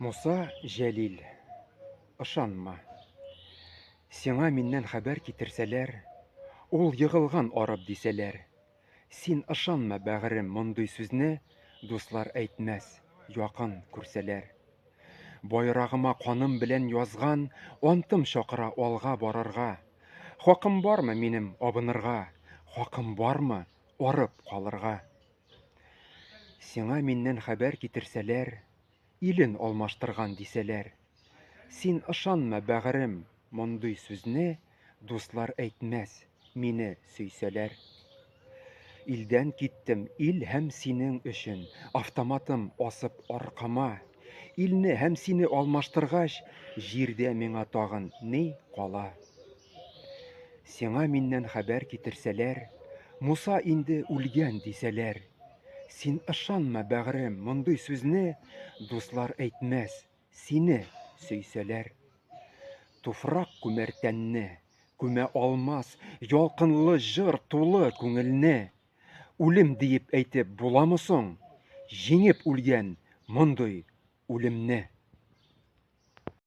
Муса Җәлил. Ышанма. Сиңа миннән хәбәр китерсәләр, Ул егылган арып дисәләр. Син ышанма, бәгырем, мондый сүзне Дуслар әйтмәс, якын күрсәләр. Байрагыма каным белән язган Антым чакыра алга барырга. Хакым бармы минем абынырга, Хакым бармы арып калырга? Сиңа миннән хәбәр китерсәләр, Илен алмаштырган дисәләр. Син ышанма, бәгырем, мондый сүзне Дуслар әйтмәс, мине сөйсәләр. Илдән киттем, ил һәм синең өчен Автоматым асып аркама. Илне һәм сине алмаштыргач, Җирдә миңа тагын ни кала? Сиңа миннән хәбәр китерсәләр, Муса инде үлгән дисәләр. Син ышанма, бәгърем, мондый сүзне Дуслар әйтмәс, сине сөйсәләр. Туфрак күмәр тәнне, күмә алмас Ялкынлы җыр тулы күңелне. Үлем диеп әйтеп буламы соң, Җиңеп үлгән мондый үлемне?